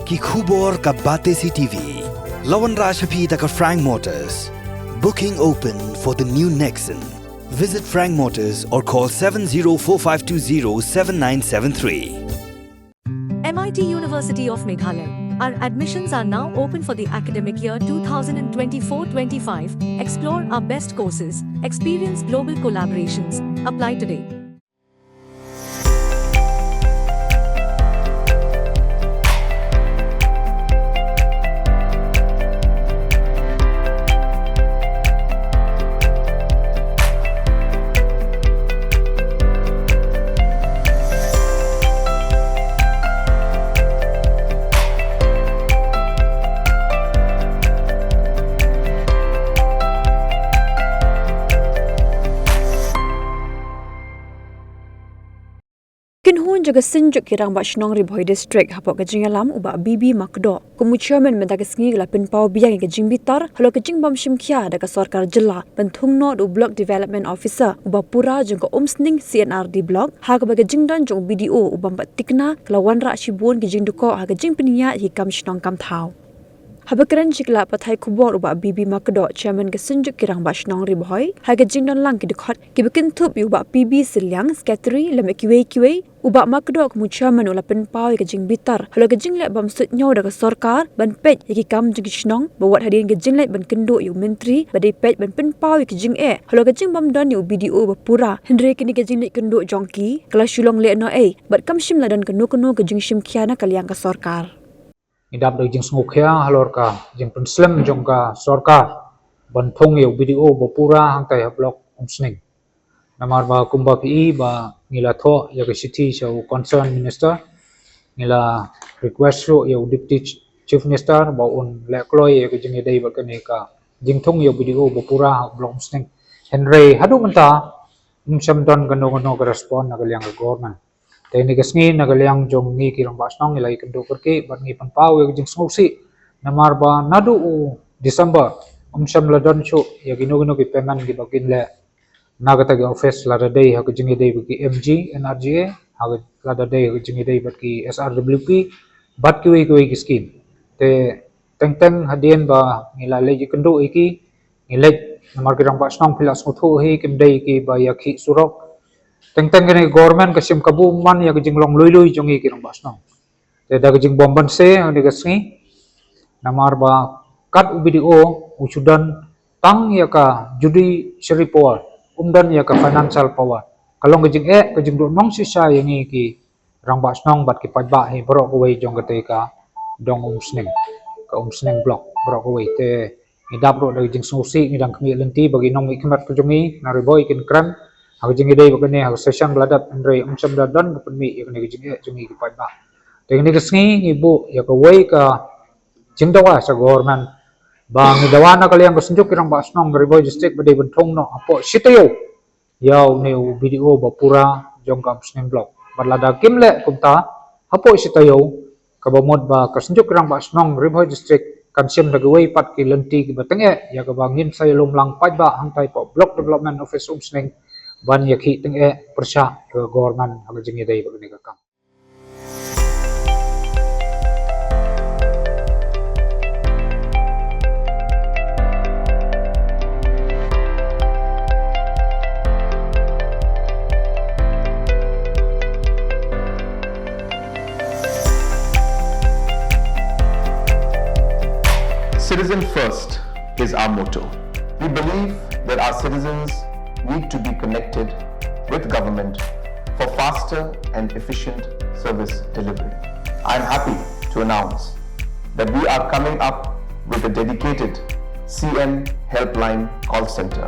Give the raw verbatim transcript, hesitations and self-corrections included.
Ki khubor ka Batesi TV. La wanrah sha phi da ka Frank Motors. Booking open for the new Nexon. Visit Frank Motors or call seven zero four five two zero seven nine seven three. M I T University of Meghalaya. Our admissions are now open for the academic year twenty twenty-four twenty-five. Explore our best courses, experience global collaborations. Apply today. Kynhun jong ka Synjuk ki Rangbah Shnong Ri Bhoi District hapoh ka jingïalam u Bah B B Makdoh kum u Chairman mynta ka sngi ka la pynpaw biang ïa ka jingbitar halor ka jingbym shim khia da ka sorkar jylla ban thung noh da u Block Development Officer u Bah Pura jong ka Umsning C N R D Block, ha kaba ka jingdon jong u B D O u Bambat Tikna ka la wanrah shibun ki jingdukok ha ka jingpynïaid ïa ki kam shnong kam thaw. Haba kren sha ki lad pathai khubor u Bah B B Makdoh, Chairman ka Synjuk ki Rangbah Shnong Ri Bhoi, ha ka jingdon lang ki dkhot kiba kynthup ïa u Bah P B Sylliang, Secretary, lem bad kiwei kiwei, u Bah Makdoh kum u Chairman u la pynpaw ïa ka jingbitar halor ka jingleh bymsuidñiew da ka sorkar ban peit ïa ki kam jong ki shnong, bad wat hadien ka jingleit ban kynduh ïa u Myntri ba dei peit ban pynpaw ïa ka jingeh halor ka jingbym don ïa u B D O u Bah Pura, hynrei kine ki jingleit kynduh jong ki ka la shu long lehnohei bad kam shym la don kano kano ka jingshim khia na ka liang ka sorkar. Ngi dap da ka jingsngewkhia halor ka jingpynslem jong ka sorkar ban thung ïa u B D O u Bah Pura hangtai ha Block Umsning. Namar ba kumba phi i ba ngi la thoh ïa ka shithi sha u Concerned Minister, ngi la request ruh ïa u Deputy Chief Minister ba un leh kloi ïa ka jingïadei bad kane ka jingthung ïa u B D O u Bah Pura ha Block Umsning. Hynrei haduh mynta ym shym don kano kano ka respond na ka liang ka government. Te kine ki sngi na ka liang jong ngi ki Rangbah Shnong ngi la ïakynduh kyrkieh bad ngi pynpaw ïa ka jingsngewsih. Namar ba naduh u December ym shym la don shuh ïa kino kino ki payment kiba kin leh na kata ka office, lada dei ha ka jingïadei bad ki M G N R G A, ha ka, lada dei ha ka jingïadei bad ki S R W P bad kiwei kiwei ki skim. Te teng teng hadien ba ngi la leit ïakynduh ïa ki, ngi leit, namar ki Rangbah Shnong phi la sngewthuh hi, kim dei kiba ïakhih surok. Teng teng kane ka government ka shim kabu man ïa ka jinglong lui lui jong ngi ki Rangbah Shnong. Te da ka jingbymbanse ha kane ka sngi, namar ba kat u B D O u shu don tang ïa ka judiciary power, um don ïa ka financial power. Ka long ka jingeh, ka jingduhnong shisha ïa ngi ki Rangbah Shnong bad ki paidbah hi baroh kawei jong kata ka dong Umsning, ka Umsning Block baroh kawei. Te ngi dap ruh da ka jingsngewsih, ngi dang khmih lynti ba ki nongmihkhmat ka jong ngi na Ri Bhoi kin kren ha ka jingïadei bad kane ha ka session ba la dep, hynrei ym shym da don ba pynmih ïa kane ka jingeh jong ngi ki paidbah. Te kane ka sngi ngi buh ïa kawei ka jingdawa sha government ba ngi dawa na ka liang ka Synjuk ki Rangbah Shnong Ri Bhoi District ba dei ban thung noh hapoh shi taïew ïa une u B D O u Bah Pura jong ka Umsning Block. Bad lada kim leh kumta hapoh shi taïew, kaba mut ba ka Synjuk ki Rangbah Shnong Ri Bhoi District kan shim da kiwei pat ki lynti kiba tyngeh ïa kaba ngin sa ïalum lang paidbah hangtai hapoh Block Development Office Umsning ban ïakhih tyngeh pyrshah ïa ka government ha ka jingïadei bad kane ka kam. Citizen first is our motto. We believe that our citizens need to be connected with government for faster and efficient service delivery. I am happy to announce that we are coming up with a dedicated C M Helpline call center.